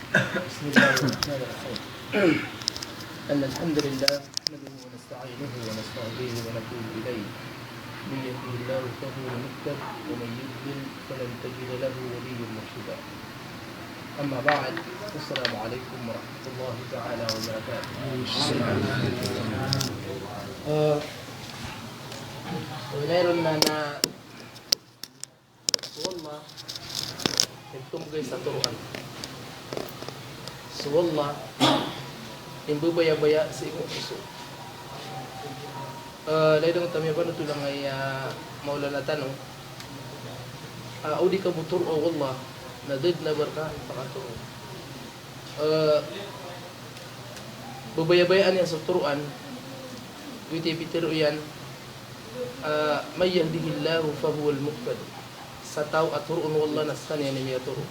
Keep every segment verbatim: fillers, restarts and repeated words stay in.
بسم الله الرحمن الرحيم. إن الحمد لله نحمده ونستعينه ونستهديه ونتوب إليه. من يهده الله فهو المهتد ومن يضلل فلن تجد له وليا مرشدا. أما بعد، السلام عليكم ورحمة الله تعالى وبركاته. Eh, meron na na So Allah, ipmbgay sa toroan. So Allah, imbbayabaya sii ko poso. Eh, lagid angkoto a miyapanothol angkaya Maulana tano, ah, o di ka bo toroa o Allah, na da dn a ba rka pakatoroa. Eh, babayabayaan iyan so toroan, giyoto i pitharo iyan, ah, "Man yahdihillahu fahuwal muhtad." Sa taw a toroon o Allah na skaniyan i miyatoro.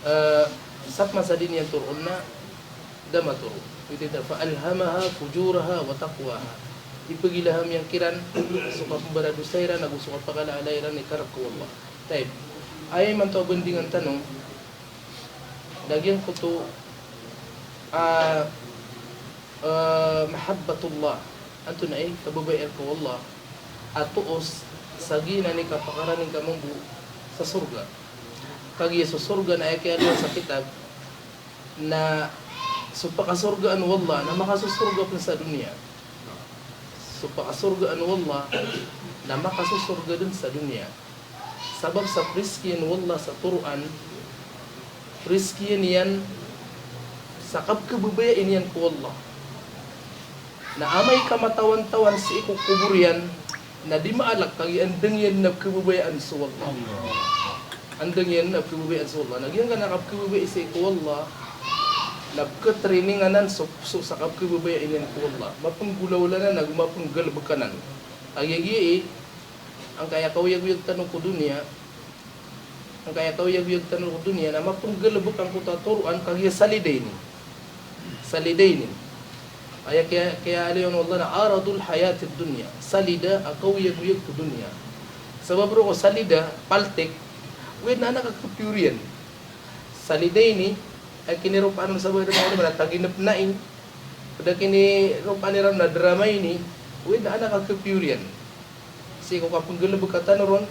Eh, sa pman sa di niyan toroon na da matoro. Giyoto i, "Fa alhamaha fujuraha wa taqwaha." Ipagilaham iyan kiran so kapmbaradosa iran ago so kapakalaala iran i kalk ko Allah. Tayyib. Aya imanto a bandingan tano, lagid angkoto, ah, eh, mahabbatullah. Antonaa i kababayaan ko Allah a toos sa giyanan i kapakarani ngka mambo sa sorga. Kagiya so sorga na aya kiyaaloy sa kitab na so pakasorgaan o Allah na makasosorga pn sa doniya. So pakasorgaan o Allah na makasosorga dn sa doniya. Sabap sa prizkiyan o Allah sa toroan, prizkiyan iyan sa kapkhababayai niyan ko Allah. Na amay ka matawan-tawan sii ko kobor iyan, na di maalk kagiya andang iyan na pkhababayaan so Allah. Andang iyan na pkhababayaan so Allah. Na giyangkanan a kapkhababayai sii ko Allah, na pkhatraining anan so, so sa kapkhababayai niyan ko Allah. Mapnggolawla anan ago mapnggalbk anan. Kagiya giya i, angkaya kaoyagoyag tano ko doniya, angkaya kaoyagoyag tano ko doniya, na mapnggalbk angkoto a toroan kagiya salida ini. Salida ini. Aya kiya, kiyaaloy o Allah na aradul hayatid dunya. Salida a kaoyagoyag ko doniya. Sabap roo ko salida, paltik, ogaid na anak a khapiyor iyan. Salida ini, a kiniropaan on sa bada na taginep nai, pd a kiniropaan iran na drama ini, ogaid na anak a khapiyor iyan. Sii ko kapnggalbka tano ron,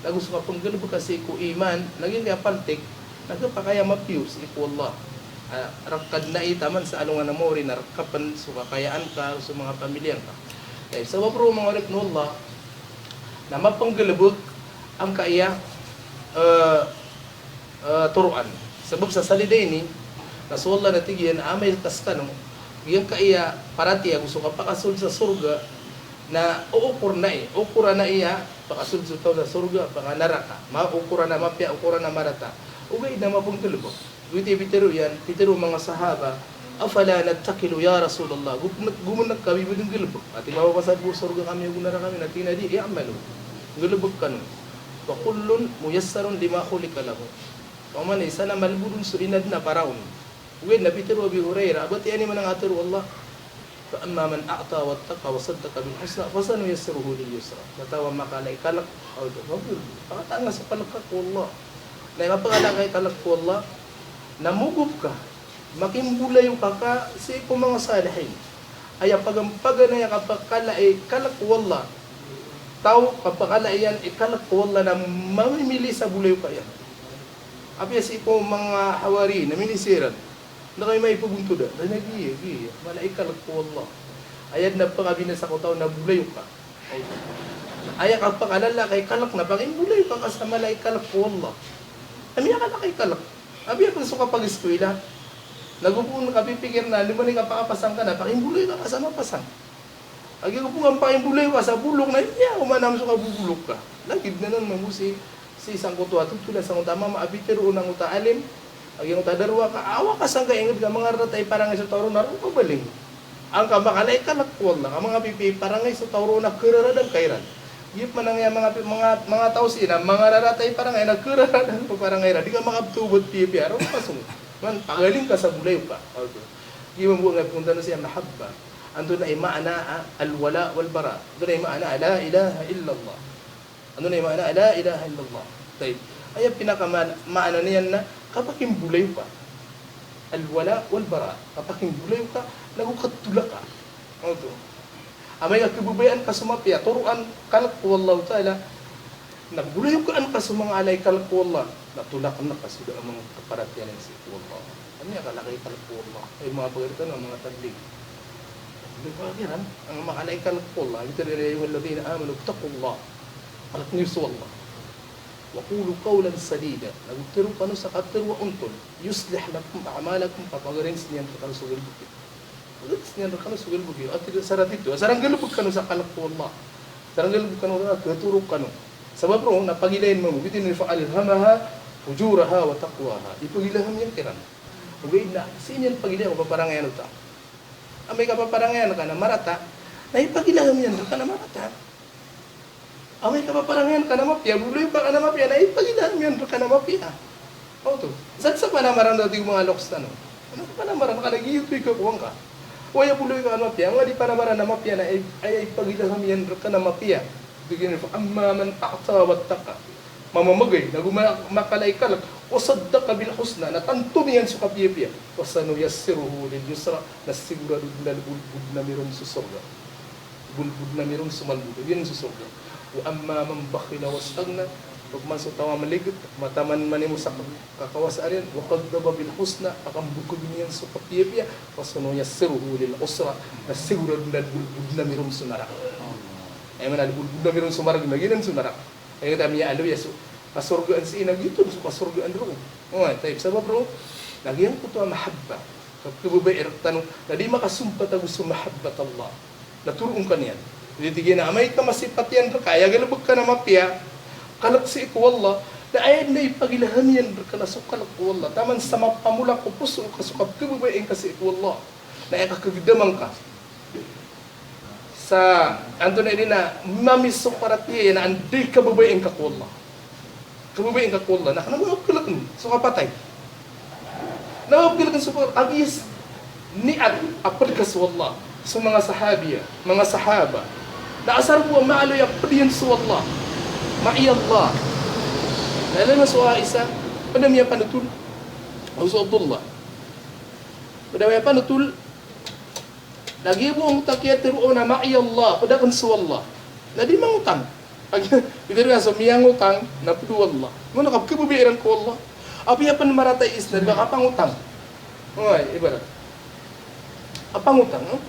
nago so kapnggalbka sii ko iman, lagid angkaya paltik, na khapakay a mapiyor sii ko Allah. Ah, rk ka dn ai taman sa alongan a maori na rk ka pn so kakayaan ka, so manga pamilya ngka. Tayyib, sabap roo manga oripn o Allah, na mapnggalbk angkaya, eh, eh, toroan. Sabap sa salida ini, na so Allah na tig iyan a amay ka skano, giyangkaya paratiyaya ago so kapakasold sa sorga, na ookor nai, okoran nai a pakasold so taw sa sorga, pakanaraka. Ma, okoran a mapiya, okoran a marata. Ogaid na mapnggalbk. Giyoto i pitharo iyan, pitharo o manga sahaba, "Afala nattakilu ya Rasulullah?" Gopn, gopn ka ba di nggalbk? Ati, mapapasad bo sorga kami ago naraka kami? Na tig iyan a di, "I'malu." Nggalbk kano. "Fa kullun muyassarun lima khuliqa lahu." Pamana isa na malbod on so inadn a para on. Ogaid na pitharo o Abi Hurairah, a ba tiyan i manang a tharo o Allah, "Fa amma man a'ta wattaqa wa saddaqa bil husna, fa sanuyassiruhu lil yusra." Sa taw a makala i kalk, aw, da, mabul. Pakatanga so kalk ka ko Allah. Na aya kapakala ka i kalk ko Allah, na mogop ka, makimbolayoka ka sii ko manga salihin. Aya pagampaganay a kapakala i kalk ko Allah. Taw kapakala iyan i kalk ko Allah na mamimili sa bolayoka iyan. Apiya sii ko manga Hawari na minisiran. Na kami maipabontod a, na giya, giya, mala i kalk ko Allah. Aya dn a pkabinasa ko taw na bolayoka. Aya kapakalala ka i kalk na pakimbolayoka ka sa mala i kalk ko Allah. Na miyakala ka i kalk. Apiya pn so kapag-eskwela. Na gopn kapipikir na, di man i kapakapasang ka na, pakimbolayoka ka sa mapasang. Agi ko bo nga pakimbolayoka sa bolok na, iya, oman am so kabobolok ka. Lagid anan mambo sii, sii sangkoto a thotol a sangkoto a mama a pitharo on angkoto a alim, agi angkoto a darowaka, awa ka sangkai ingd ka mangararata i parangay so taw ron na roo ka baling. Angka makala i kalk ko Allah, ka mangapipiya i parangay so taw ron na khararadan ka iran. Giya pman angkaya mangapi-, manga, manga taw sii na mangararata i parangay na khararadan ko parangay iran. Di ka makapthawbat piyapiya, roo ka so. Man, pagaling ka sa bolayoka. Giya mambo angkaya pngonta tano sii a mahabba. Antonaa i maana a al-wala wal-bara? Antonaa i maana a la ilaha illallah? Antonaa i maana a la ilaha illallah? Tayyib. Aya pinakamaana niyan na kapakimbolayoka. Al-wala wal-bara. Kapakinggolayo ka, nago katolaka. Oto. Amay ka khababayaan ka so mapiya, toroan ka kalk o Allahu Ta'ala, na golayo ka an ka so manga ala i kalk o Allah, na tolakn ka so da a manga kaparatiyaya sii ko Allah. Aya maana niyan kalk o Allah. Ay, manga pagari tano a manga tablig. Di ba kiran, an manga ala i kalk o Allah, bitoon iyan, "Ya ayyuhalladhina amanu ittaqullah." Kalk niyo so Allah. "Wa qulu qawlan sadida." Nago tero kano sa katero a ontol. "Yuslih lakum a'malakum." Kapagaring niyan rkano so galbk iyo. Pagaring niyan rkano so galbk iyo. Ati da sarat ito. Asar a nggalbk kano sa kalk o Allah. Asar a nggalbk kano sa katero kano. Sabap roo na pagilayn mambo. Bitoon iyan, "Fa alhamaha fujuraha wa taqwaha." Ipagilaham iyan kiran. Ogaid na, sii niyan pagilaya ko paparangayan o taw. Amay ka paparangayan ka na marata, na ipagilaham iyan rka na marata. Amay ka paparangayan ka na mapiya, bolayoka ka na mapiya, na ipagilaham iyan rka na mapiya. Oto. Sat sa panamaran o tig o manga loks tano. Ano ka panamaran ka na giyoto i kakowaan ka. Aya bolayoka ka na mapiya, aya di panamaran na mapiya na ay, ay, ipagilaham iyan rka na mapiya. Tig iyan, "Fa amma man a'ta wattaqa." Mamamagay, nago ma-, makala i kalk, "wa saddaqa bil husna," na tanto niyan so kapiyapiya, "fasanuyassiruhu lil yusra," na sigurado dn a lbolbod ami ron so sorga. Lbolbod ami ron so malbod, iyan so sorga. "Wa amma man bakhila wastaghna," pman so taw a maligt, mataman manimo sa kakawasaan iyan, "wa kadhdhaba bil husna," a kambokag iyan so kapiyapiya, "fasanuyassiruhu lil usra," na sigurado dn a lbolbod ami ron so naraka. Aya maana a lbolbod ami ron so marg na giyanan so naraka. Aya ngka miyaaloy a so kasorgaan sii na giyoto so kasorgaan roo. O, tayyib, sabap roo na giyangkoto a mahabba. Ka-, khababayai rktano, na di makasompat ago so mahabbat Allah. Na toroon ka niyan. Di tig iyan a amay ka masipat iyan rka, aya galbk ka na mapiya, kalk sii ko Allah, na aya dn a ipagilaham iyan rka na so kalk o Allah. Taman sa mapamolak o poso ka so kapkhababayai ngka sii ko Allah. Na aya kakagdama ngka sa antonaa ini na mamisokarat iyan na anda i kababayaan ka ko Allah. Kababayaan ka ko Allah. Na kna ba kalkn so kapatay. Na ba kalkn so kapatay. Agis niat a pd ka so Allah. So manga sahabiya, manga sahaba. Na asar bo a maaloy a pd iyan so Allah. Ma'i Allah. Na ilay na so Aisha, pd a miyapanotol. Ago so Abdullah. Pd a miyapanotol. Lagid bo angkoto a kiyatharoa on a ma'i Allah, pd akn so Allah. Na di mangotang. Pitharo iyan so miyangotang, na pd o Allah. Mano ka pkhababayai ran ko Allah. Apiya pn marata i isnad, na di ba kapangotang. Oway, ibarat. Kapangotang, no?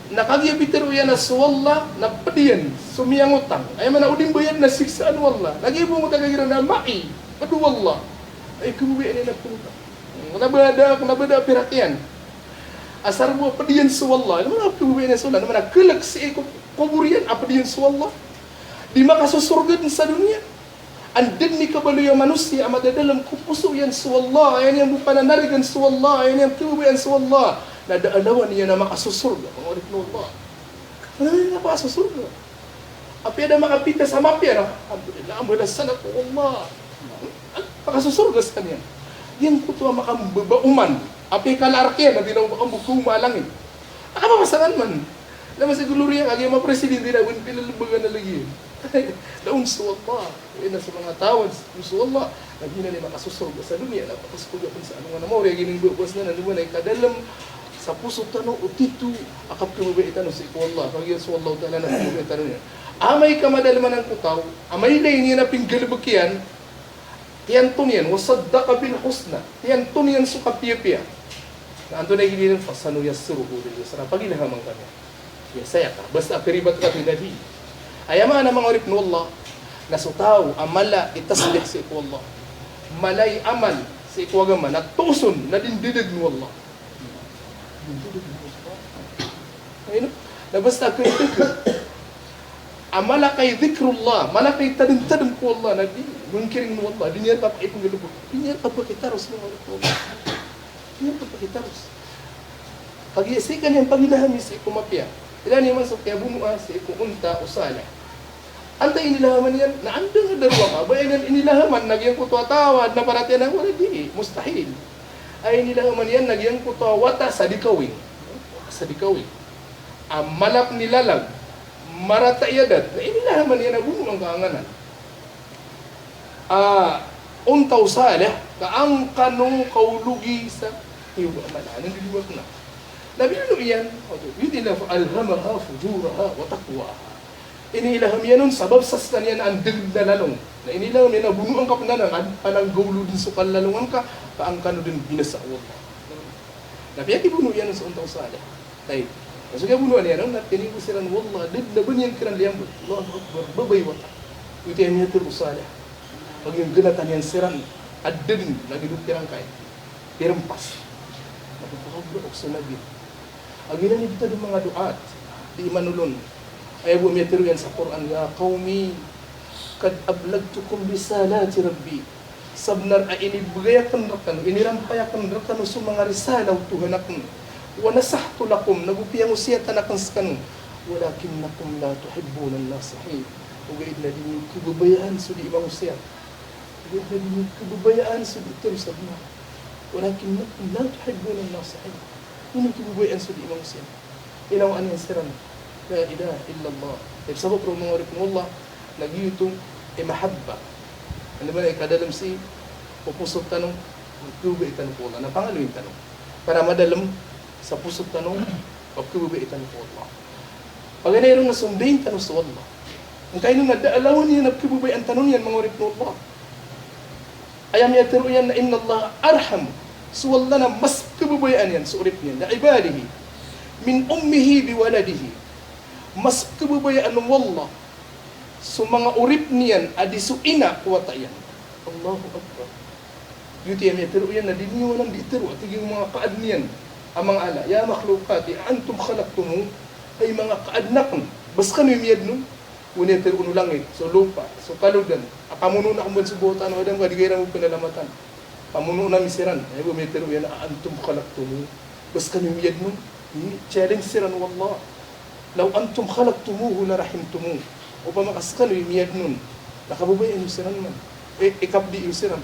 Na kagiya pitharo iyan a so Allah, na pd iyan so miyangotang. Aya maana o di mbayad na siksaan o Allah. Lagid bo angkoto a kagiya na ma'i, pd o Allah. Ay, khababayai niyan a pangotang. Kna ba da, kna ba da pirak iyan. Asar bo a pd iyan so Allah. Ino man a pd iyan so Allah? Ino man a kalk sii ko kobor iyan a pd iyan so Allah? Di makasosorga dn sa doniya. Anda dn i kabaloy a manosiya a madadalm ko poso iyan so Allah, aya niyan bo pananarigan so Allah, aya niyan khababayaan so Allah, na da a lawan iyan a makasosorga, manga oripn o Allah. Anda niyan makasosorga? Apiya da makapita sa mapiya na, alhamdulillah, a mbalas anan ko Allah. Makasosorga skaniyan. Giyangkoto a makambaba oman. Apiya kala a rk iyan a di na oba kambo ko oma a langit. A kapapasangan man. Na masa i gloriya, kagiya mapresidente na, oway, pilalbagan a lagid iyan. Da on so Allah. Oway, na so manga taw a da on so Allah, na giyanan i makasosorga sa doniya, na makasosorga pn sa alongan a maori, a giyanan i babas anan, na di ba na ikadalm sa poso tano o tito a kapkhababayai tano sii ko Allah, kagiya so Allah Ta'ala na pkhababayai tano niyan. Amay ka madalm anan ko taw a mailay niyan a pinggalbk iyan, tiyanto niyan, wa saddaqa bil husna, tiyanto niyan so kapiyapiya. Na antonaa i gii niyan, fasanuyassiruhu lil yusra, pagilahaman ka niyan. Iya, saya ka, basta a karibat ka, tig o Nabi. Aya maana, manga oripn o Allah, na so taw a mala i tasbih sii ko Allah, mala i amal sii ko agama, na toos on na di ndadagn o Allah. Ino? Na basta a kharitag ka a mala ka i dhikrullah, mala ka i tadmtadm ko Allah, na di mangkiring o Allah, di niyan kapakipnggalbk, di niyan kapakitaros, manga oripn o Allah. Di niyan kapakitaros. Kagiya sii ka niyan pagilahami sii ko mapiya. Ilaya niyo man so kiyabonoa sii ko onta o Salih. Antaa i inilahaman iyan? Na anda nga daroa ka, ba iyan inilahaman na giyangkoto a taw a adn a paratiyaya na, wala, di, mustahil. Aya inilahaman iyan na giyangkoto a wata sa di kawing. Sa di kawing. A mala pn i lalag, marata i adat, na inilahaman iyan a bonoan ka angkanan a onta o Salih, ka an kano kaologi sa Iyo ba, maana niyan di ba kena. Na binono iyan, oto, iyo di na, "Fa alhamaha fujuraha wa taqwaha." Inilham iyan on sabap sa sekaniyan a deged a lalong. Na inilham iyan a bonoan ka pen anan, pananggawlo den so kalalongan ka, ka an kano den binasa o Allah. Na piyakibono iyan on so onta o Salih. Tayyib. Na so kiyabonoan iyan on, na tinibo siran o Allah, da den a ba niyan kiran liyambet. Allahu Akbar, babay wata. Oto i miyatharo o Salih. Pagiyan genatan iyan siran, a da den, lagid o pirangkay. Pirempas. Mapapakabra o so Nabi. Aginan i betad o manga du'at, di imanolon. Aya bo miyatharo iyan sa Qur'an, "Ya qawmi, qad ablaghtukum risalati Rabbi." Sabenar a inibegay aken rekano, inirampay aken rekano so manga risala o Tuhan aken. "Wa nasahtu lakum," nago piyangosiyatan aken sekano. "Walakinnakum la tuhibbunan nasihin." Ogaid na di niyo kebabayaan so dii mangosiyat. Ogaid na di niyo kebabayaan so dii tero sa benar. "Walakinnakum la tuhibbunan nasihin." Di niyo kebabayaan so dii mangosiyat. Inawaan iyan siran. La ilaha illallah. Sabap roo manga oripn o Allah, na giyoto i mahabba. Anda ba na i kadalem sii ko poso tano, khababaya tano ko Allah. Na pangaloyin tano. Para madalem sa poso tano, khababaya tano ko Allah. Paganay ron na sondayin tano so Allah. Angkaino na da a lawan iyan a khababayaan tano niyan, manga oripn o Allah. Aya miyatharo iyan na innallaha arham. So Allah na mas khababayaan iyan so oripn iyan. Li ibadihi. Min ummihi bi waladihi. Mas khababayaan o Allah so manga oripn iyan a di so ina ko wata iyan. Allahu Akbar. Giyoto i miyatharo iyan na di niyo anan dii tharo a tig iyan o manga kaadn iyan a manga ala. Ya makhluqati, a antum khalaqtumuh. Hay manga kaadn aken. Ba sekano i miyadn on? Oway, niyan tharo o langit, so lopa, so kalodan, a pamonoon aken bo so baw tano Adam ka di ka iran bo pinalamatan. Pamonoon ami siran, aya bo miyatharo iyan a antum khalaqtumuh. Ba sekano i miyadn on? Ini challenge siran o Allah. Law antum khalaqtumuhu la rahimtumuh. Opama ka sekano i miyadn on, na khababayaan iyo siran man. E, ikapdi iyo siran.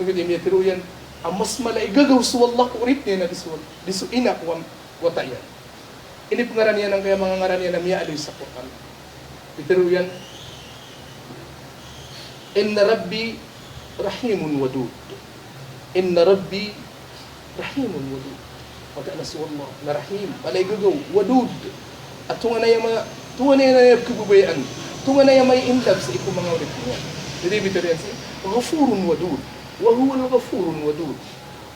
Giyoto i miyatharo iyan a mas mala i gagaw so Allah ko oripn iyan a di so, di so ina ko wata iyan. Inipengaran iyan angkaya manga ngaran iyan a miyaaloy sa Qur'an. Pitharo iyan, "Inna Rabbi rahimun wadud." Inna Rabbi rahimun wadud. Wata na so Allah na Rahim, mala i gagaw, Wadud. A tonganay a ma-, tonganay a khababayaan, tonganay a mai-in love sii ko manga oripn iyan. Jadi pitharo iyan sii, Ghafurun wadud. Wa huwal ghafurul wadud.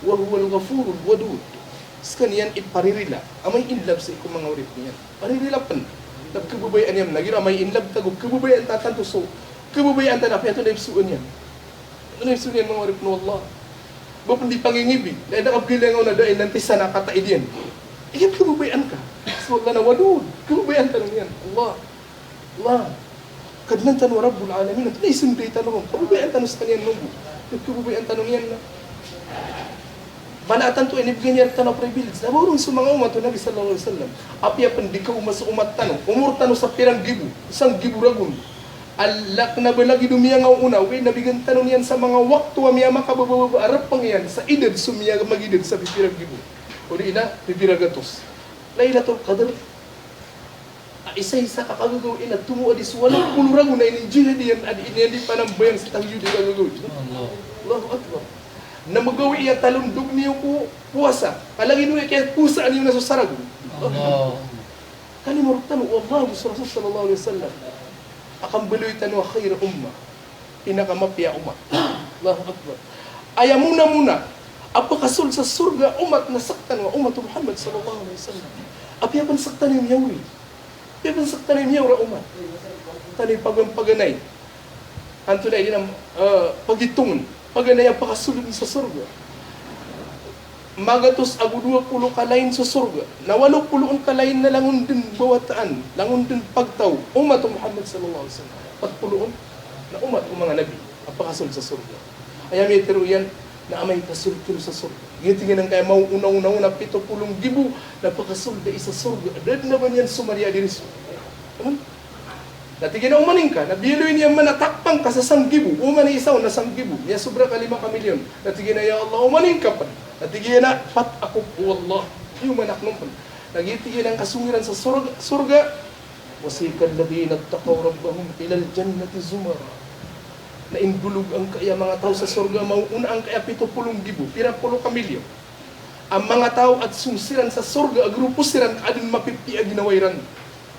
Wa huwal ghafurul wadud. Sekaniyan i paririla a mai-in love sii ko manga oripn iyan. Paririla pen. Na khababayaan iyan, lagid a mai-in love ta go khababayaan ta tanto so khababayaan ta na apiya antonaa i psoon iyan. Antonaa i psoon iyan, manga oripn o Allah? Ba pen di pangingibi. Na aya da kabilang o na da inan ti sana kata idiyan. Iyan khababayaan ka. So Allah na Wadud. Khababayaan tano niyan. Allah. Allah, Kadnan tano a Rabbul Alamin, antonaa i sonday tano ron? Khababayaan tano sekaniyan mambo. Khababayaan tano niyan na. Mala a tanto a inibgay niyan rektano a privilege. Na ba oron so manga omat o Nabi sallallahu alaihi wasallam. Apiya pen di ka omat so omat tano, omor tano sa pirang gibo, isang gibo ragon. Ala kena ba lagid o miyangaoona, ogaid na bigan tano niyan sa manga wakto a miyamakabababa a repeng iyan sa idad so miyamagidad sa pipira gibo. O di na, pipira gatos. Lailatul Qadr. A isa-isa ka kagagawii na tomo a di so walo polo ragon a ininjihad iyan a di niyan di panambayang sa tahyud i kagagawii. Allah. Allahu Akbar. Na magawii a talondog niyo ko powasa. Ka lagid o aya kiyapowasaan iyo na so saragon. Allah. Kanimarog tano o Allah ago so Rasul sallallahu alaihi wasallam. A kambaloy tano a khair ummah. Pinakamapiya a umat. Allahu Akbar. Aya mona-mona a pakasold sa sorga a umat na sekitano a umat o Muhammad sallallahu alaihi wasallam. Apiya pen sekitano i miyaori. Apiya pen sekitano i miyaori a umat. Tano i pagan-, paganay. Antonaa i di na, eh, pagitongen. Paganay a pakasold sa sorga. Magatos ago dowa polo ka lain so sorga. Na walo polo on ka lain na langon den bawataan, langon den pagtaw, umat o Muhammad sallallahu alaihi wasallam. Pat polo on na umat o manga nabi a pakasold sa sorga. Aya miyatharo iyan na amay ka sold tano sa sorga. Giya tig iyan angkaya maoona-ona-ona pito polo nggibo na pakasold dai sa sorga. Da den a ba niyan somariya diri so. Ano? Na tig iyan a oman ingka, na biyaloy niyan man a takpang ka sa sanggibo, oman i isa on na sanggibo, miyasobra ka lima ka milyon. Na tig iyan a, "Ya Allah, oman ingka pen." Na tig iyan a, "Pat ako, o Allah, iyoman aken on pen." Na giya tig iyan angkasong iran sa sorga, sorga, "Wasiqal ladhina ittaqaw rabbahum ilal jannati zumara." Na indolog angkaya manga taw sa sorga, maoona angkaya pito polo nggibo, pira polo ka milyon. A manga taw a song siran sa sorga a grupo siran a adn mapipiya a ginawa iran.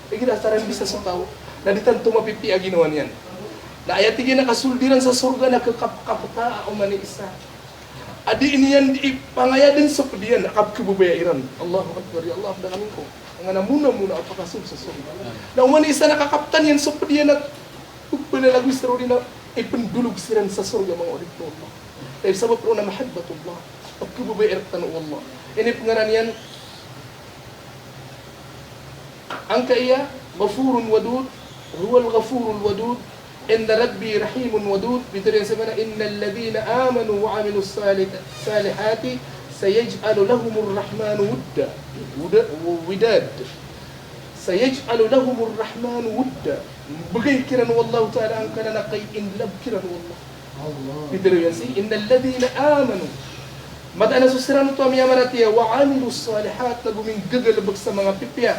Igira sa ran bisa so taw na di tanto mapipiya a ginawa niyan. Na aya tig iyan a kasold iran sa sorga na kakapkapta a oman i isa a dii niyan dii pangayadn so pd iyan a kapkhababaya iran. Allahu Akbar, ya Allah, pd kami ko. Angkanan a mona-mona a pakasold sa sorga. Na oman i isa na kakaptan iyan so pd iyan a pagpalalagoy sa roo di na ipndolog siran sa sorga, manga oripn o Allah. Tayyib, sabap roo na mahabbatullah. Pagkababaya rktano o Allah. Ini pngaran iyan angkaya Ghafurun Wadud, huwal Ghafurul Wadud, inna Rabbi Rahimun Wadud. Pitharo iyan sa maana, innal ladhina amanu wa amilus salih-, salihati sayaj'alu lahumur Rahmanu wudda. Wuda-, widad. Sayaj'alu lahumur Rahmanu wudda. Mbgay kiran o Allahu Ta'ala angkanan a kai-in love kiran o Allah. Allah. Pitharo iyan sii, innal ladhina amanu. Mataan a so siran oto a miyamaratiyaya, wa amilus salihat, nago minggagalbk sa manga pipiya.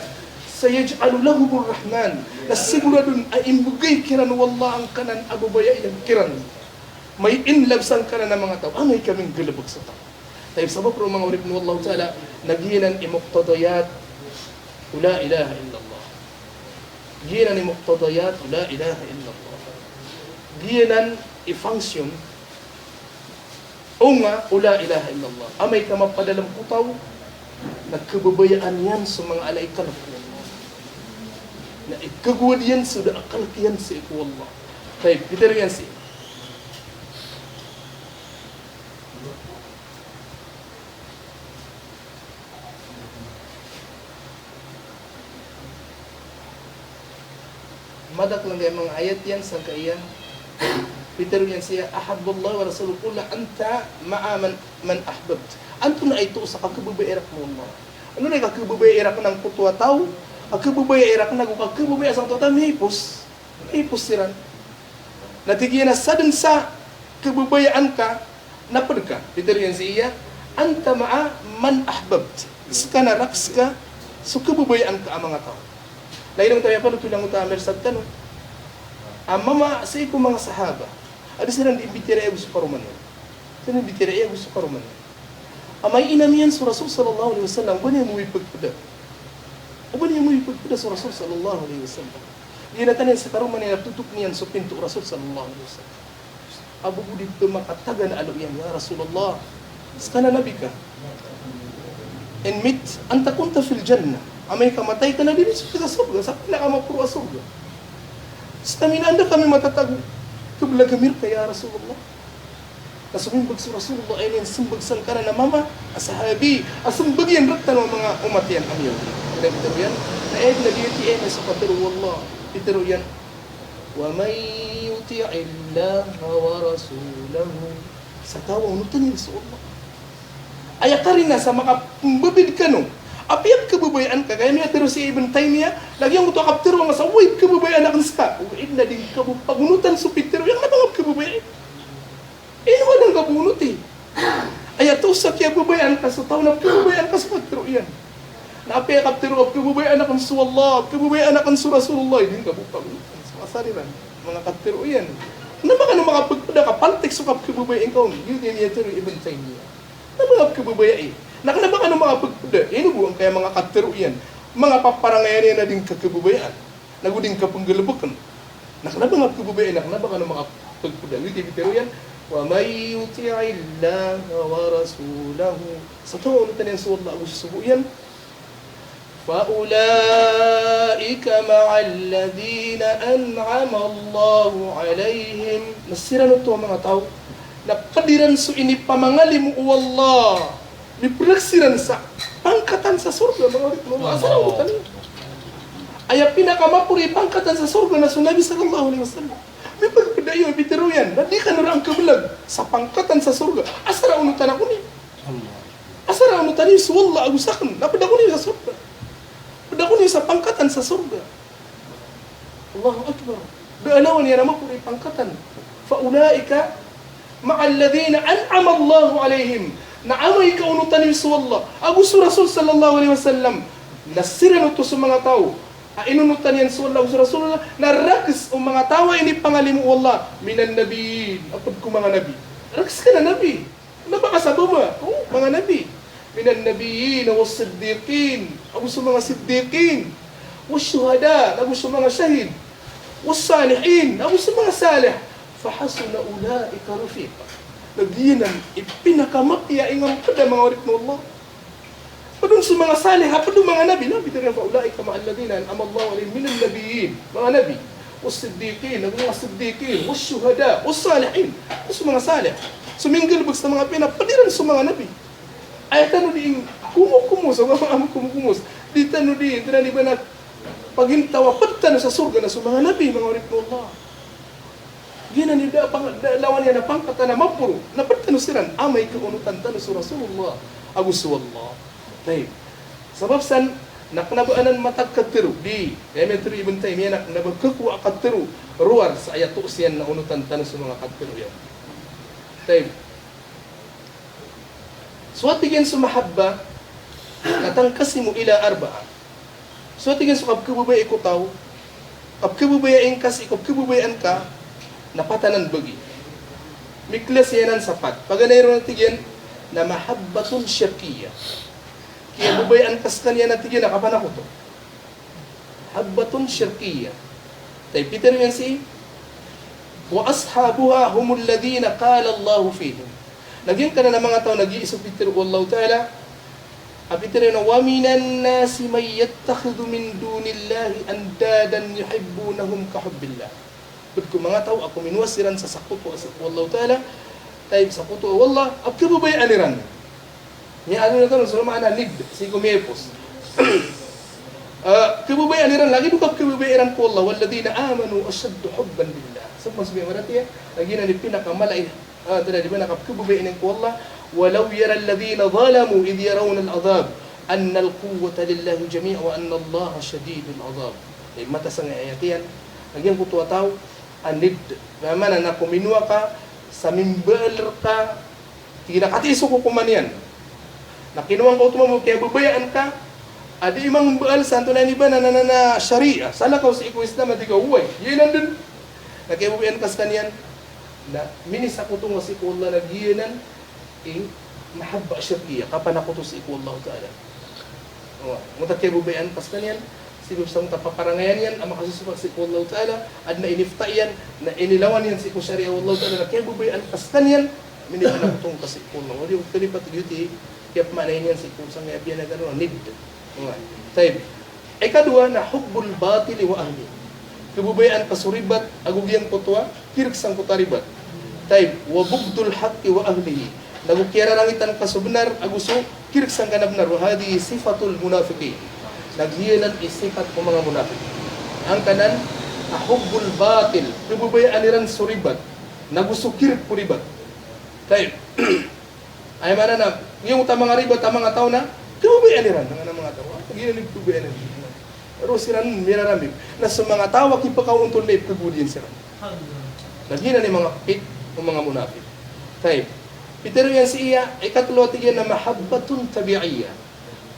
Sayaj'alu lahumur Rahman. Na sigurado a imbgay kiran o Allah angkanan a babaya iyan kiran. Mai-in love sangkanan a manga taw. Angay ka minggalbk sa taw. Tayyib, sabap roo, manga oripn o Allahu Ta'ala, na giyanan i muqtadayat o la ilaha illallah. Giyanan i muqtadayat o la ilaha illallah. Giyanan i function, onga, o la ilaha illallah. Amay ka mapadalm ko taw na kababayaan iyan so manga ala i kalk o Allah. Na ikagowad iyan so da a kalk iyan sii ko Allah. Tayyib, pitharo iyan sii. Madakl angkaya manga ayat iyan sangkaya pitharo iyan sii a, ahabballahu wa rasuluhu, qul anta ma'a man, man ahbabt. Antonaa i toos a kakhababayai rakn o Allah? Antonaa i kakhababayai rakn angkoto a taw a khababayai rakn ago kakhababayai sangkoto a taw a miyaipos? Miyaipos siran. Na tig iyan a sadn sa khababayaan ka na pd ka. Pitharo iyan sii a, anta ma'a man ahbabt. Ska na raks ka so khababayaan ka a manga taw. Na ino ngka a miyapanothol angkoto a mirsad tano a mama sii ko manga sahaba a di siran dii mbitiyarai ago so karoma niyan. Siran dii mbitiyarai ago so karoma niyan. Amay inam iyan so Rasul sallallahu alaihi wasallam, o ba niyan mawipagpda. O ba niyan mawipagpda so Rasul sallallahu alaihi wasallam. Giyanan tano sa karoma niyan a totok iyan so pinto o Rasul sallallahu alaihi wasallam. Ago bo di pmakatagan a alo iyan, ya Rasulullah, ska na nabi ka. In mitta anta kunta fil jannah. Amay ka matay ka na dii sii ka sa sorga, sa pinakamaporo a sorga. Ska miyaanda kami matatago. Khablag ami rka, ya Rasulullah. Na somimbag so Rasulullah, aya niyan smbag sangkanan a mama a sahabi a smbag iyan rktano a manga omat iyan a miyaona. Aya pitharo iyan, na aya dn a giyoto i aya so katharo o Allah. Pitharo iyan, wa man yuti'illaha wa rasulahu. Sa taw a onotan iyan so Allah. Aya karina sa makapmbabid kano a piyakhababayaan ka, kaya miyatharo si Ibn Taymiyyah, lagid angkoto a kaptharo a masa, oway, pkhababayaan akn ska. Oway, na di ngka bo pagonotan so pitharo iyan, kna ba ngka pkhababayai? Ino a da ngka bo onoti? Aya toos a kiyababayaan ka so taw na pkhababayaan ka so katharo iyan. Na apiya kaptharo a pkhababayaan akn so Allah, pkhababayaan akn so Rasulullah, di ngka bo pagonotan so asar iran, manga katharo iyan. Kna ba kano makapagpda ka paltik so kapkhababayai ngka on? Giyoto i miyatharo i Ibn Taymiyyah. Kna ba ngka pkhababayai? Na kna ba kano makapagpda? Ino bo angkaya manga katharo iyan, manga paparangayan iyan a di ngka khababayaan, nago di ngka pnggalbkn. Na kna ba ngka pkhababayai, na kna ba kano makapagpda? Giyoto i pitharo iyan, wa man yuti'illaha wa rasulahu. Sa taw a onotan iyan so Allah ago so sogo iyan, fa ulaika ma'al ladhina an'amallahu alaihim. Na siran oto a manga taw na pd iran so inipamangalimo o Allah. Mipraks iran sa pangkatan sa sorga, manga oripn o Allah. Asar a onotan iyan? Aya pinakamaporo i pangkatan sa sorga na so Nabi sallallahu alaihi wasallam. Mipagpda iyo, pitharo iyan, na di kano rakn khablag sa pangkatan sa sorga. Asar a onotan ako niyo? Asar a onotan iyo so Allah ago sakn, na pd ako niyo sa sorga. Pd ako niyo sa pangkatan sa sorga. Allahu Akbar. Da a lawan iyan a maporo i pangkatan. Fa ulaika ma'al ladhina an'amallahu alaihim. Na amay ka onotan iyo so Allah ago so Rasul sallallahu alaihi wasallam, na siran oto so manga taw a inonotan iyan so Allah ago so Rasulullah, na raks o manga taw a inipangalimo o Allah, minan nabiyyin, a pd ko manga nabi. Raks ka na nabi. Kna ba ka sa baba o manga nabi. minan nabiyyin was-siddiqin, ago so manga siddiqin, wash-shuhada, ago so manga shahid, was-salihin, ago so manga salih, fa hasuna ulaika rafiqa. Na giyanan i pinakamapiya i ngka pd a manga oripn o Allah. Pd on so manga salih, a pd on manga nabi, na pitharo iyan, fa ulaika ma'al ladhina an'ama Allahu alayhim minan nabiyyin, manga nabi, was-siddiqin, ago manga siddiqin, wash-shuhada, was-salihin, ago so manga salih. So minggalbk sa manga piya na pd iran so manga nabi. Aya tano dii komokomos, so manga komokomos. Di tano dii, di tano dii ba na pagintaw a pd tano sa sorga na so manga nabi, manga oripn o Allah. Giyanan i da pang-, da lawan iyan a pangkatan a maporo, na pd tano siran, amay ka onotan tano so Rasulullah ago so Allah. Tayyib. Sabap san, na kna ba anan matag katharo, di, aya mitharo i Ibn Taymiyyah na kna ba kakowa a katharo, rowar sa aya toos iyan na onotan tano so manga katharo iyan. Tayyib. So a tig iyan so mahabba, na tanqasimu ila arba'a. So a tig iyan so kapkhababayai ko taw, kapkhababayai ngka sii ko kapkhababayaan ka, na pat anan bagi. Miklas iyan anan sa pat. Paganay ron a tig iyan, na mahabbatun shirkiyyah. Kiyababayaan ka skaniyan a tig iyan a kapanakoto. Mahabbatun shirkiyyah. Tayyib, pitharo iyan sii, wa ashabuha humul ladhina qala Allahu fihim. Na giyangkanan a manga taw na giya so pitharo o Allahu Ta'ala, a pitharo iyan a, wa minan nasi man yattakhidhu min dunillahi andadan yuhibbunahum ka hubbillah. Pd ko manga taw a kominowa siran sa sakoto a sii ko Allahu Ta'ala, tayyib, sakoto o Allah, a pkhababayaan iran. Miyaaloy tano so maana nidd, sii ko miyaipos. Ah, pkhababayaan iran, lagid o kapkhababayai ran ko Allah, walladhina amanu ashaddu hubban lillah. Sabap so miyamaratiya, lagid anan i pinakamala i, ah, tanda di ba na kapkhababayaan iyan ko Allah, walaw yaral ladhina zalamu idh yarawna al-'adhab, annal quwwata lillahi jami'a wa annallaha shadidul 'adhab. Ay, mataan sa nga ayat iyan, lagid angkoto a taw a nidd. Maana na kominowa ka sa mimbaal rka, tig iyan a katii so kokoman iyan. Na kinowa ngka oto mambo, kiyababayaan ka a dii mangbaal sa antonaa ini ba na, na, na, na shariah, salakaw sii ko Islam a tig ka oway, giyanan dn. Na kiyababayaan ka skaniyan, na minisakoto ngka sii ko Allah, na giyanan i mahabba shirkiyyah, kapanakoto sii ko Allahu Ta'ala. O, ngota kiyababayaan ka skaniyan, sabap sa ngota paparangayan iyan a makasosopak sii ko Allahu Ta'ala, adn a inifta iyan, na inilawan iyan sii ko shariah o Allahu Ta'ala, na kiyababayaan ka skaniyan, minipanakoto ngka sii ko Allah. Odi o kalipat giyoto i kiyapmaanaa niyan sii ko sangkaya piyanaganay a nidd. O, tayyib. Ikadowa na hubbul batili wa ahlihi. Kababayaan ka so ribat ago giyangkoto a kirk sangkoto a ribat. Tayyib, wa bughdul haqqi wa ahlihi. Nago kiyararangitan ka so bnar ago so kirk sangkanan a bnar. Wa hadhihi sifatul munafiqin. Na giyanan i sipat o manga munafiq. Angkanan a hubbul batil, kababayaan iran so ribat, nago so kirk ko ribat. Tayyib. Aya maana na, giyangkoto a manga ribat a manga taw na kababayaan iran, angkanan a manga taw. Ah, giyanan i kababayaan iran. Roo siran mirarambig. Na so manga taw a kipakaontol na ipkhagowa iyan siran. Na giyanan i manga pit o manga munafiq. Tayyib. Pitharo iyan sii a ikatlo a tig iyan na mahabbatun tabi'iyyah.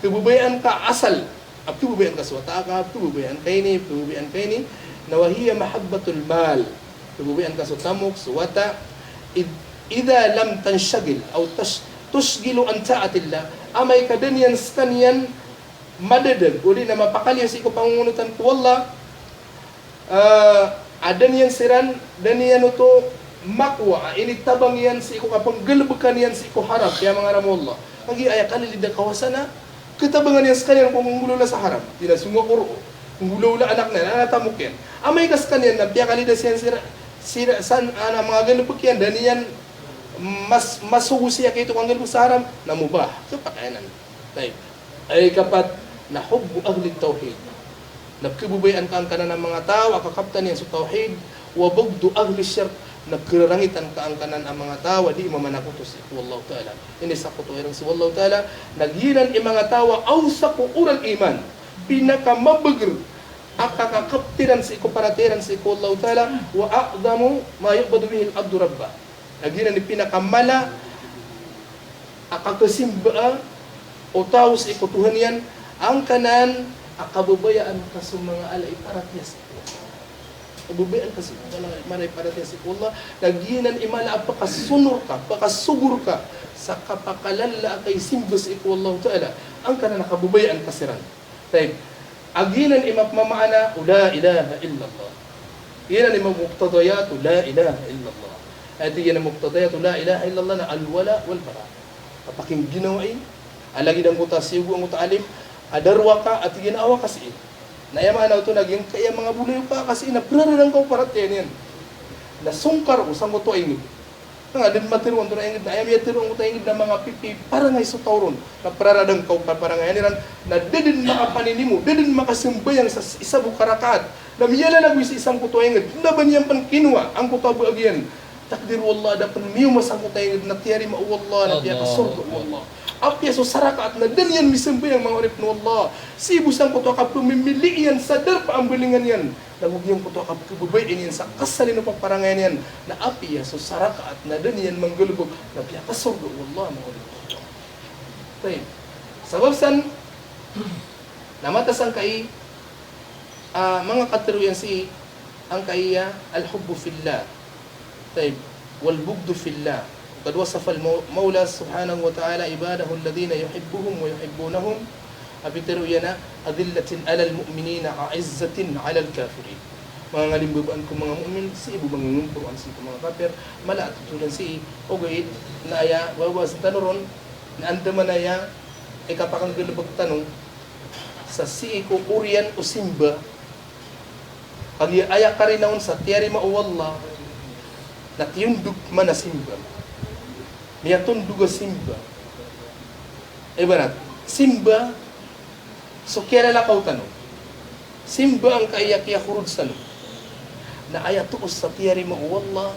Kababayaan ka asal. A pkhababayaan ka so wata ka, pkhababayaan ka ini, pkhababayaan ka ini. Na wa hiya mahabbatul mal. Kababayaan ka so tamok, so wata. Id-, idha lam tanshaghil aw tash-, tushghilu an ta'atillah. Amay ka da niyan skaniyan madadag, odi na mapakaliyo sii ko pangongonotan ko Allah. Ah, a da niyan siran, da niyan oto makowa a initabang iyan sii ko kapnggalbkan iyan sii ko haram, kiyamangaram o Allah. Kagiya aya kalilid a kawasa na katabangan iyan skaniyan ko nggolawla sa haram. Di na songa ko roo, nggolawla anak niyan, anak tamok iyan. Amay ka skaniyan na piyakalidasi iyan sira, sira san, ana, manga galbk iyan, da niyan mas-, masogo sii a kaito ko nggalbk sa haram, na mubah. So, pakayanan. Tayyib. Ay, ikapat, na hubbu ahlit tawhid. Na pkhababayaan ka angkanan a manga taw a kakaptan iyan so tawhid, wa bughdu ahlish shirk, na khararangitan ka angkanan a manga taw a dii mamanakoto sii ko Allahu Ta'ala. Inisakoto iran so Allahu Ta'ala, na giyanan i manga taw a awsaqu ural iman, pinakamabagr a kakakaptan iran sii ko paratiyaya iran sii ko Allahu Ta'ala, wa a'zamu ma yu'badu bihil abdu rabbah. Na giyanan i pinakamala a kakasimbaa o taw sii ko Tuhan iyan, angkanan a kababayaan ka so manga ala i paratiyaya sii ko Allah. Kababayaan ka sii ko mala-, mala i paratiyaya sii ko Allah, na giyanan i mala a pakasonor ka, pakasogor ka sa kapakalala a kaisimba sii ko Allahu Ta'ala, angkanan a kababayaan ka siran. Tayyib. A giyanan i mapmamaana o la ilaha illallah. Giyanan i muqtadayat o la ilaha illallah. Aya tig iyan a muqtadayat o la ilaha illallah na al-wala wal-bara. Kapakingginawai, a lagid angkoto a siyogo angkoto a alim, a darowaka, a tig iyan a awa ka sii. Na aya maana oto na giyangkaya manga bolayoka ka sii na praradan ka o paratiyaya niyan. Na songkar o sangkoto a ingd. Na nga dn matero antonaa i ingd, na aya miyatero angkoto a ingd na manga pipiya i parangay so taw ron. Na praradan ka o paparangay iran, na da dn makapaninimo, da dn makasambayang sa isa bo ka rakaat. Na miyalalagoy sii sangkoto a ingd, na ba niyan pn kinowa angkoto a bagian. Takdir o Allah, da pn miyoma sangkoto a ingd na tiyarima o Allah, na piyakasorga o Allah. Apiya so sarakaat na da niyan misambayang, manga oripn o Allah. Sii bo sangkoto a kapmimili iyan sa darpa a mbalingan iyan. Na go giyangkoto a kapkhababayai niyan sa kasalin o paparangay niyan. Na apiya so sarakaat na da niyan manggalbk na piyakasorga o Allah, manga oripn o Allah. Tayyib. Sabap san, na mataan sangkai, ah, manga katharo iyan sii, angkaya al-hubbu fillah. Tayyib. Wal bughdu fillah. Qad wasafa al-Maw-, Mawla subhanahu wa ta'ala ibadahu alladhina yuhibbuhum wa yuhibbunahu. A pitharo iyan a, "Adhillatin alal mu'minina, a'izzatin alal kafirin." Manga ngalimbabaan ko manga mu'min, sii bo manga ngngkoron sii ko manga kafir, mala a totolan sii, ogaid na aya babasa tano ron, na andamanaya i kapakanggalbk tano sa sii ko oriyan o simba, kagiya aya karina on sa tiyarima o Allah, na tiyondog man a simba. Miyatondog a simba. Ibarat, simba so kiyalalakaw tano. Simba angkaya kiyakorod tano. Na aya toos sa tiyarima o Allah,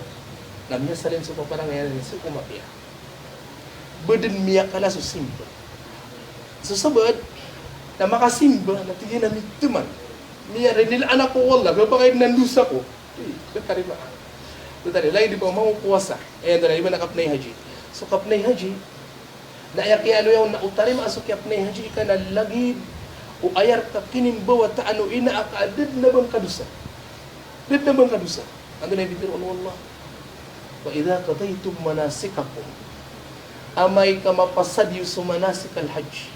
na miyasalin so paparangay niyan sii ko mapiya. Ba dn miyakala so simba. So sabaad, na makasimba, na tig iyan a mitaman. Miyarinilaan ako o Allah, gabapagay dn a ndosa ko. Di, da tarimaan. Da tari, lagid o pamamowasa. Eh, da lagid iba na kapnay haji. So kapnay haji, na aya kiyaaloya on na o tarimaa so kiyapnay haji ka na lagid o aya rka kinimbawataan o ina aka a da dn a ba ngka dosa. Da dn a ba ngka dosa. Antonaa i pitharo o Allah? "Wa idha qadaytum manasikakum." Amay ka mapasad iyo so manasik al-hajj.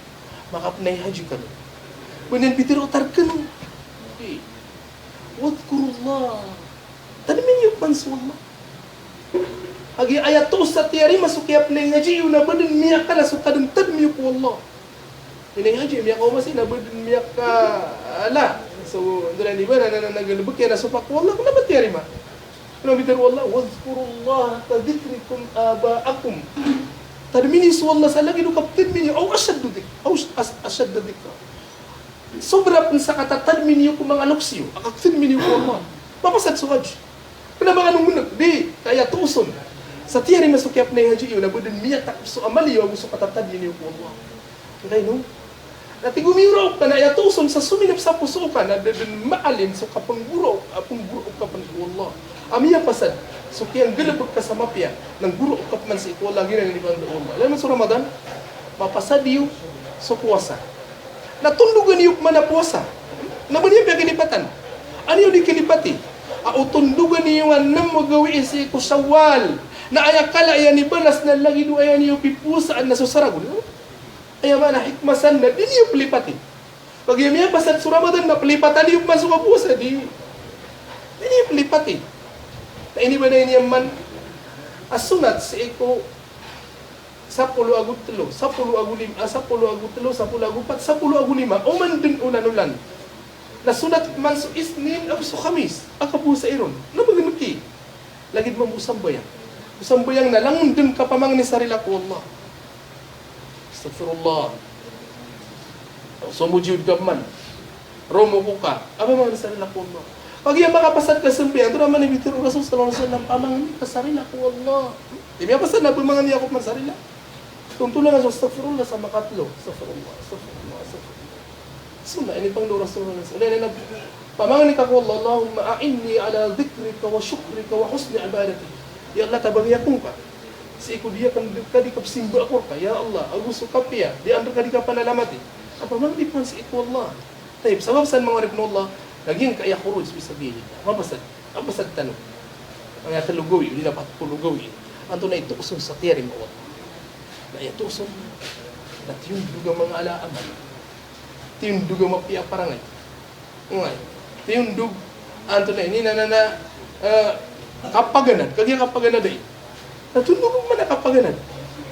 Makapnay haji kano. Ba niyan pitharo o tarkano. Di. "Wadhkurullah." Tadmi niyo pman so Allah. Kagiya aya toos sa tiyarima so kiyapnay haji iyo na ba dn miyakala so kadn tadmi iyo ko Allah. Inay haji, miyakaoma sii na ba dn miyakala. So, antonaa i ba na, na, na, na galbk iyan a sopa ko Allah, kna ba tiyarima. Kna ba tiyarima o Allah, "Wadhkurullaha kadhikrikum aba'akum." Tadmi niyo so Allah sa lagid o kaptadmi niyo, aw ashaddu dhik-, aw ash-, ash-, ashadda dhikra. Sobra pn sa katatadmi niyo ko manga loks iyo a kaptadmi niyo ko Allah. Mapasad so haji. Kna ba kano mnk, di, ka aya toos on sa tiyarima so kiyapnay haji iyo na ba dn miyatak so amal iyo ago so katatadmi niyo ko Allah. Angkaino? Na tig o miyoraok ka na aya toos on sa sominap sa poso ka na da dn maalim so kapnggoraok, a pnggoraok ka pn ko Allah. A miyapasad so kiyanggalbk ka sa mapiya, na nggoraok ka pman sii ko Allah, giyanan i pangndao o Allah. Lagid man so Ramadan, mapasad iyo so powasa. Na tondogan iyo pman a powasa. Na ba niyan piyakalipatan? An iyo di kalipati a o tondogan iyo a nm a gawii sii ko Shawwal. Na aya kala iyan i balas na lagid o aya niyo pipowasaan na so saragon. Aya maana hikmah san na di niyo plipati. Kagiya miyapasad so Ramadan na plipatan iyo pman so kapowasa, di. Di niyo plipati. Na inibagay niyan man a sonat sii ko sapolo ago tlo, sapolo ago lim-, ah, sapolo ago tlo, sapolo ago pat, sapolo ago lima, oman dn olan-olan. Na sonat man so Isnin ago so Khamis a kapowasai ron. Na ba gn ki? Lagid mambo o sambayang. O sambayang na langon dn kapamangni sa rila ko Allah. Astaghfirullah. Somojud ka pman. Romoko ka. A pamangni sa rila ko Allah. Kagiya makapasad ka sambayang, antonaa man i pitharo o Rasul sallallahu alaihi wasallam, pamangni ka sa rila ko Allah. Di miyapasad na pamangni ako pman sa rila. Tontolan ka so astaghfirullah sa makatlo. Astaghfirullah, astaghfirullah, astaghfirullah. Sunnah, inipangndao o Rasulullah sallallahu alaihi wasallam. Pamangni ka ko Allah, "Allahumma a'inni ala dhikrika wa shukrika wa husni ibadatik." Ya Allah, tabangi ako ngka sii ko di akn dn ka di kapsimba ako rka, ya Allah, ago so kapiya di akn dn ka di kapanalamati. Kapamangni pman sii ko Allah. Tayyib, sabap san manga oripn o Allah, lagid angkaya khuruj fi sabilillah. Mapasad. Mapasad tano. Aya telo gawii, odi na pat polo gawii. Antonaa i toos on sa tiyarima o Allah? Na aya toos on na tiyondog a manga ala a amal. Tiyondog a mapiya a parangay. Oway. Tiyondog, antonaa ini na, na, na, eh, kapaganad. Kagiya kapaganad ai. Na tondog man a kapaganad.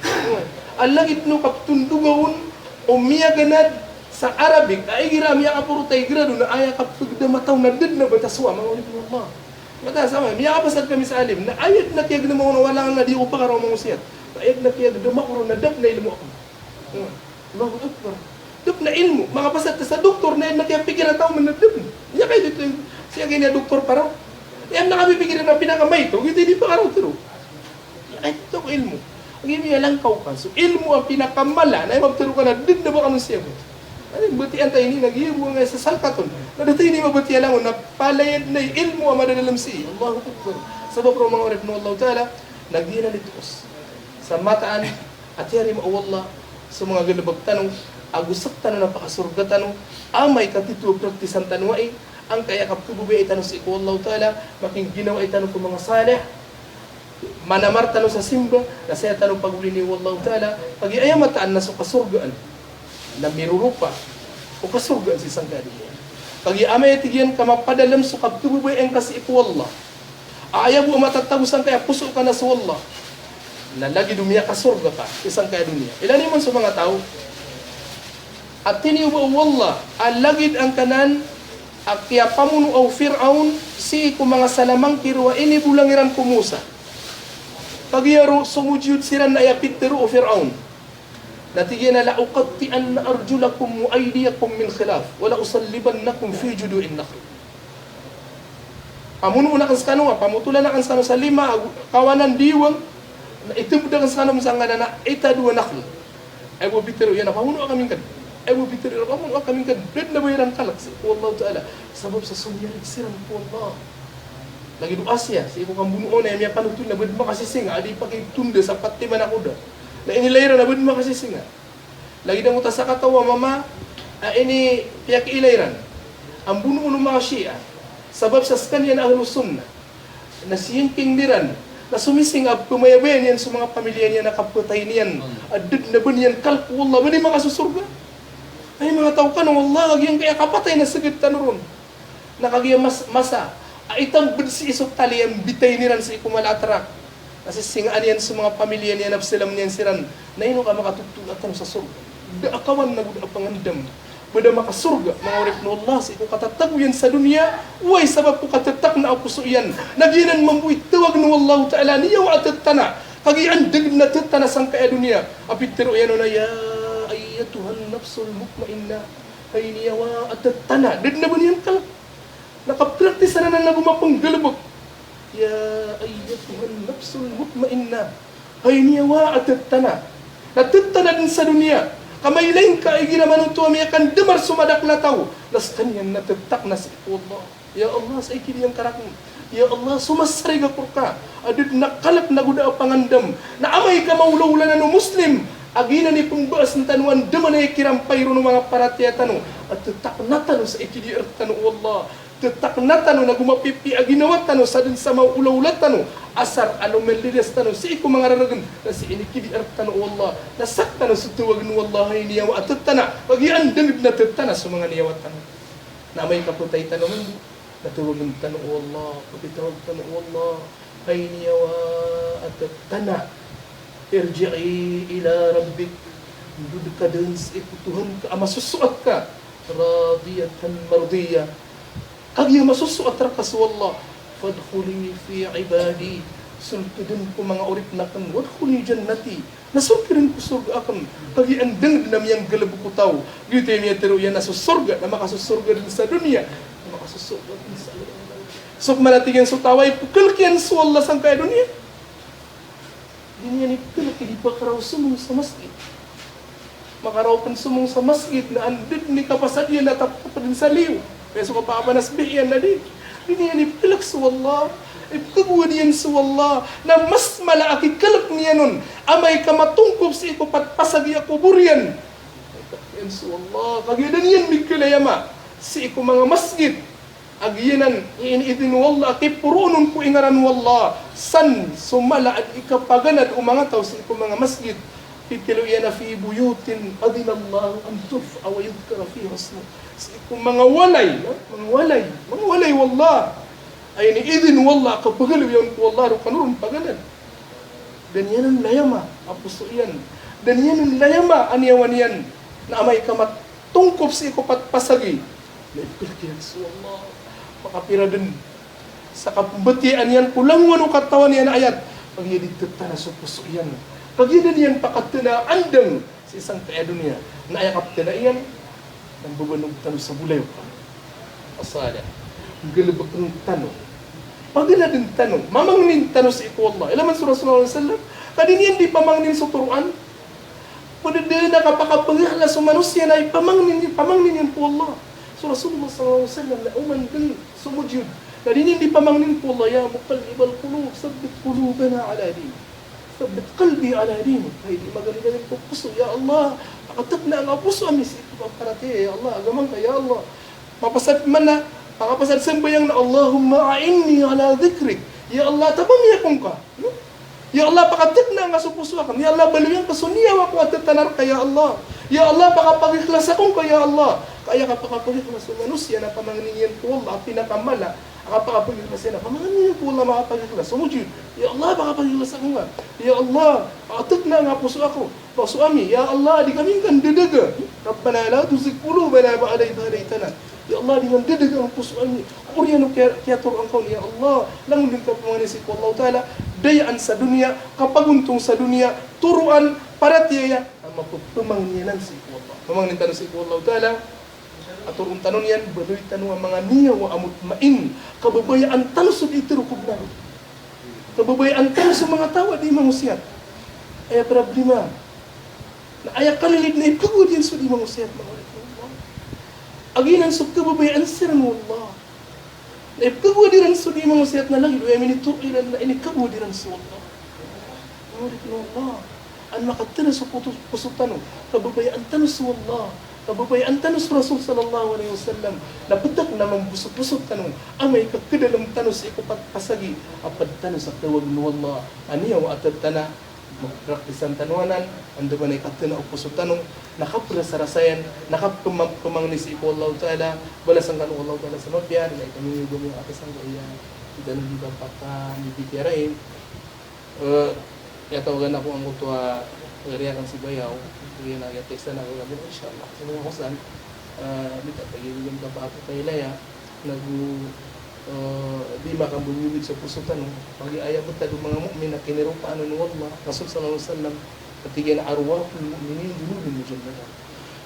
Oway. A lagid o kaptondoga on o miyaganad sa Arabic, a igira miyakaporotay grado na aya kapegdama taw na da den a batas o Allah, manga oripn o Allah. Mata sama, miyakapasad kami sa alim, na aya den a kiyagdama ko na walang na di ko pakaraw mangosiyat. Na aya den a kiyagdama ko na da den a ilmo ako. Hmm. Allahu Akbar. Da den a ilmo, makapasad ka sa doktor na aya den a kiyapikira taw man na da den. Aya kay dito, siya kay niya doktor para. Aya den a kapipikira na pinakamaito, giyoto i di pakaraw tero. Ay, ito ko ilmo. Agi miyalangkaw ka. So, ilmo a pinakamala, na aya mabtero ka na da den a ba kano siya bo. Ay, batiya antaa ini na giya bo nga sa salkaton. Na da tano ini mabatiya langon, na palaya den a ilmo a madadalem sii. Allahu Akbar. Sabap roo manga oripn o Allah Ta'ala, na giyanan i toos. Sa mataan, a tiyarima o Allah, so manga galebek tano, ago sktano na pakasorga tano, amay ka tito a praktisan tano ai, angkaya kapkababayai tano sii ko Allah Ta'ala, makingginawa i tano ko manga salih, manamar tano sa simba, na saya tano pagolini o Allah Ta'ala, kagiya aya mataan na so kasorgaan na miroropa o kasorgaan sii sangkaya doniya. Kagiya amay a tig iyan ka mapadalem so kapkababayai ngka sii ko Allah, a aya bo a matatago sangkaya poso ka na so Allah, na lagid o miyakasorga ka sii sangkaya doniya. Ilaya niyo man so manga taw a tiniyo ba o Allah a lagid angkanan a kiyapamono o Firaun sii ko manga salamangkir a inibolang iran ko Musa. Kagiya roo somojiyod siran na aya pitero o Firaun na tig iyan a, "La uqatti'anna arjulakum wa aydiyakum min khilaf, wa la usallibannakum fi judu'in nakhl." Pamonoon akn skano, a pamotolan akn skano sa lima, ago kawanan diwang, na itmbd akn skano sangkanan a itado a nakhl. Aya bo pitero iyan a pamonoa kami ngka dn. Aya bo pitero iyan a pamonoa kami ngka dn. Da dn a ba iran kalk sii ko Allah Ta'ala. Sabap sa somiyarig siran ko Allah. Lagid o Asiya, sii ko kambonoa on a aya miyapanotol na ba dn makasisinga, a di pakitonda sa pat timan a koda. Na inilay iran a ba dn makasisinga. Lagid angkoto a sakataw a mama a inipiyakiilay iran a mbonoon o manga Shia, sabap sa skaniyan a Ahlus Sunnah. Na siyangking iran na somisinga a pmayabayaan iyan so manga pamilya niyan a kapatay niyan a da dn a ba niyan kalk o Allah, ba niyan makasosorga. Ay, manga taw kano o Allah, a giyangkaya kapatay na sgd tano ron. Na kagiya mas-, masa a itambd sii so tali a mbitayin iran sii ko mala a trak, na sisingaan iyan so manga pamilya niyan a pzalam niyan siran, na ino ka makatotoon a tano sa sorga? Da a kawan ago da a pangandam. Ba da makasorga, manga oripn o Allah, sii ko katatago iyan sa doniya, oway, sabap ko katetakna o poso iyan. Na giyanan mambo i tawag o Allah Ta'ala a niyawa a tetana. Kagiya andang dn a tetana sangkaya doniya. A pitero iyan on a, "Ya ayyatuhan nafsul mutmainnah." Hay niyawa a tetana, da dn a ba niyan kalk. Na kapraktisan anan ago mapnggalbk. Ya ayyatuhan nafsul mutmainnah. Hay niyawa a tetana. Na tetana dn sa doniya. Ka mailay ngka igira manoto a miyakandamar so madakl a taw. Na skaniyan na tetakna sii ko Allah. Ya Allah, sa ikidi angka rakn. Ya Allah, so masarig ako rka a da dn a kalk ago da a pangandam. Na amay ka maolaola anan o Muslim a giyanan i pmbaasn tano a andamanaya i kirampay ron o manga paratiyaya tano, a tetakna tano sa ikidi rktano o Allah. Tetakna tano na go mapipiya a ginawa tano sa dn sa maolaola tano, asar a lomilidas tano sii ko manga rargn na sii ini ikidi rktano o Allah. Na saktano so tawagn o Allah, hay niyawa a tetana. Kagiya andang dn a tetana so manga niyawa tano. Na amay ka ptay tano mambo, na tawagn tano o Allah, kapitawag tano o Allah, hay niyawa a tetana. Irji'i ila rabbik. Ndod ka dn sii ko Tuhan ka a masosoat ka. Radiyatan mardiyah. Kagiya masosoat rka so Allah. Fadkhuli fi ibadi. Sold ka dn ko manga oripn akn. Wadkhuli jannati. Na sorga dn ko sorga akn. Kagiya andang dn a miyanggalbk o taw. Giyoto i miyatharo iyan a so sorga na makasosorga dn sa doniya, na makasosorga dn sa akhirat. So pman a tig iyan so taw a ipekalk iyan so Allah sangkaya doniya, di niyan ipekalk i di pakaraw somong sa masgit. Makaraw pn somong sa masgit na anda dn i kapasad iyan na taptap dn sa liyo. Kaya so kapakapanasbih iyan na di, di niyan ipekalk so Allah, ipekagowad iyan so Allah, na mas mala a kikalk niyan on amay ka matongkop sii ko pat pasagi a kobor iyan. Ikalk iyan so Allah, kagiya da niyan mikalk aya ma sii ko manga masgit. A giyanan i inidin o Allah a kiporoon on ko ingaran o Allah. San so mala a di kapaganad o manga taw sii ko manga masjid. Pitilo iyan a fi buyutin adhinallahu an turfa'a wa yudhkara fiha ismuh. Sii ko manga walay, ha? Manga walay, manga walay o Allah. A inidin o Allah a kapagaloy iyan ko Allah roo kano ron paganad. Da niyan on layama a poso iyan. Da niyan on layama a niyawa niyan. Na amay ka matongkop sii ko pat-, pasagi, na ipkhalk iyan so Allah. Makapira dn sa kapmbatiyaa niyan ko langowan o katawan iyan a ayat. Kagiya di titana so poso iyan. Kagiya da niyan pakatana andang sii sangkai a doniya. Na aya kaptana iyan, na mbabanog tano sa bolayoka. Asala. Nggalbkn tano. Paganadn tano. Mamangnin tano sii ko Allah. Ilay man so Rasul sallallahu alaihi wasallam, ka di niyan di pamangnin so toroan. Pd dn a kapakapangikhlas o manosiya na ipamangnin, pamangnin iyan ko Allah. So Rasulullah sallallahu alaihi wasallam na oman dn somojiyod, na di niyan di pamangnin ko Allah, "Ya muqallibal qulub, thabbit qulubana ala dinik. Thabbit qalbi ala dinik." Hay di maganad a poso, ya Allah, pakatakna angka poso ami sii ko paratiyaya, ya Allah, agama ngka, ya Allah. Mapasad man a, makapasad sambayang na, "Allahumma a'inni ala dhikrik." Ya Allah, tabangi ako ngka. Ya Allah, pakatakna angka so poso akn. Ya Allah, baloy angka so niyawa ko a titana rka, ya Allah. Ya Allah, pakapagikhlas ako ngka, ya Allah. Ka aya kapakapagikhlas o manosiya na pamangnin iyan ko Allah a pinakamala a kapakapagikhlas iyan, na pamangnin iyan ko Allah a makapagikhlas. Somojiyod, ya Allah, pakapagikhlas ako ngka. Ya Allah, pakatakna angka poso ako. Poso ami, ya Allah, di kami ngka ndadaga. Rabbana la tuzigh qulubana ba'da idh hadaytana. Ya Allah, di ngka ndadaga angka poso ami. Oriyan o kiya-, kiyatoroa ngka on, ya Allah. Langon dn kapamangni sii ko Allahu Ta'ala, dayaan sa doniya, kapagontong sa doniya, toroan, paratiyaya, a mapapamangni anan sii ko Allah. Pamangnin tano sii ko Allahu Ta'ala a toroon tano niyan, baloy tano a manga niyawa a mutmain. Kababayaan tano so di tero ko bnar. Kababayaan tano so manga taw a di mangosiyat. Aya problema. Na aya kalilid na ipkhagowad iran so di mangosiyat, manga oripn o Allah. A giyanan so kababayaan siran o Allah. Na ipkhagowad iran so di mangosiyat na lagid o aya minitoro iran na inikagowad iran so Allah. Manga oripn o Allah. An makatana so poto-, poso tano, kababayaan tano so Allah, kababayaan tano so Rasul sallallahu alaihi wasallam, na ptak na mambosoposo tano amay ka kdalm tano sii ko pat-, pasagi a pd tano sa tawag o Allah a niyawa a titana. Mapraktisan tano anan, andamanaya i katana o poso tano, na kaprasarasayan, na kapama-, pamangni sii ko Allahu Ta'ala, balasan kano o Allahu Ta'ala sa mapiya, na ika miyogom iyan a kasangkaya, ika na di ba paka mibitiyarai. Eh, aya tawagan ako angkoto a, eh, riyakan si Bayaw, riyan a aya tesa na ako, insha Allah. Sa mga kusan, eh, di ka pag-ibigyan ka pa ako kay Laya, nago, eh, di makambibigit sa poso tano, pagi aya betad o manga mu'min a kiniropaan o Allah, Rasul sallallahu alaihi wasallam, a tig iyan a arwahul mu'minin junudun mujannada.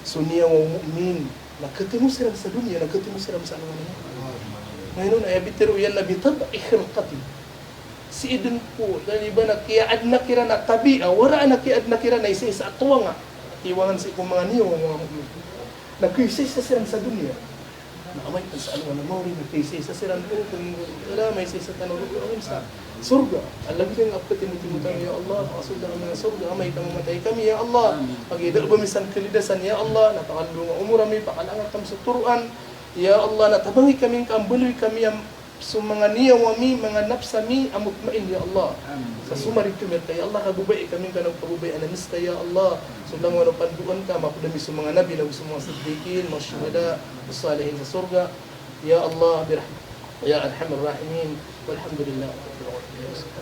So niyawa o mu'min, na katimo siran sa doniya, na katimo siran sa alongan. Ngayon, aya bitero iyan na bitab'i khilqati. Sii dn ko, dn iba na kiyaadna kiran a tabi'a, waraan a kiyaadna kiran a isa-isa a towanga. Tiwangan sii ko manga niyawa o manga mu'min. Na kiyaisa-isa siran sa doniya. Na amay ka sa alongan a maori na kiyaisa-isa siran ko, ko, ko, ala, maisaisa tano roo ko, amin sa sorga. A lagid angka ptimotimo tano, ya Allah, pakasold angka sorga, amay ka mamatay kami, ya Allah. Pagida o ba misan kalidasan, ya Allah, na pakalonga omor ami, pakalanga kami sa toroan. Ya Allah, na tabangi kami ngka, mbaloy kami a so manga niyawa mi, manga naps ami a mutmain, ya Allah. Amin. Sa somarig kami rka, ya Allah, kababayai kami ngka na kababayaan ami ska, ya Allah. So langowan o pandoan ka, mapd ami so manga nabi, nago so manga siddiqin, manga shuhada, manga salihin sa sorga. Ya Allah, birahmatika ya arhamar rahimin. Walhamdulillahi rabbil alamin.